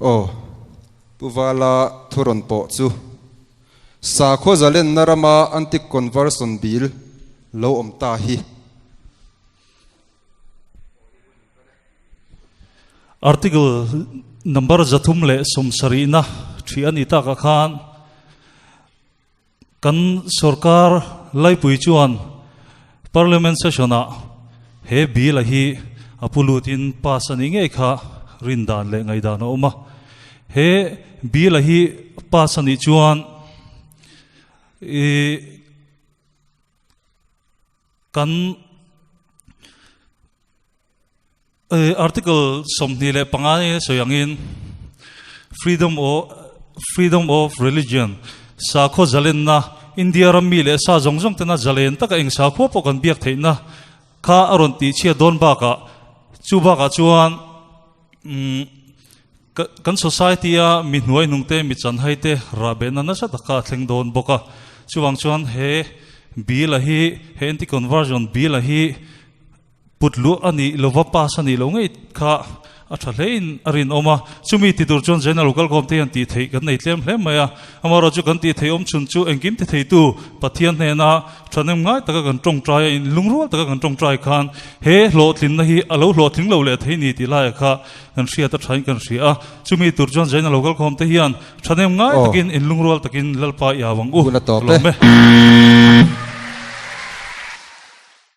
Aw, Pu Vala thu rawn pawh chu sakhaw zalenna rama anti-conversion bill lo awm ta hi. Article number 370na thi a ni takah khan Kan sorkar laipui chuan Parliament session ah he bill a hi a pu lutin pass a nih ngei kha rindan leh ngaihdan a awm a. He bill a hi pass a nih chuan ih kan Article 25 ni sawi angin Freedom of Freedom of Religion sakhaw zalenna India ram mi leh sa zawng zawng tena zalen taka eng sakhua pawh kan biak theihna kha a rawn tihchhiat dawn bakah chu bakah chuan kan society a mi hnuai hnung te mi chanhai te rahbehna nasa taka a thleng dawn bawk a chuvang chuan he bill a hi he anti conversion bill a hi Put luah a nih lova pass a nih loh ngei kha a tha hlein a rinawm a, chumi ti tur chuan General kalkhawm te hian tih theih kan nei tlem hle mai a, amaherawh chu kan tih theih awm chhun chu engkim ti theitu Pathian hnena thahnem ngai taka kan tawngtai a, inlungrual taka kan tawngtai khan he hlawhtlinna hi a lo hlawhtling lo leh thei ni tih laiah kha kan hriat a thain kan hria a, chumi tur chuan General kalkhawm te hian thahnem ngai takin inlungrual takin Lalpa i au ang u. Ka lawm e.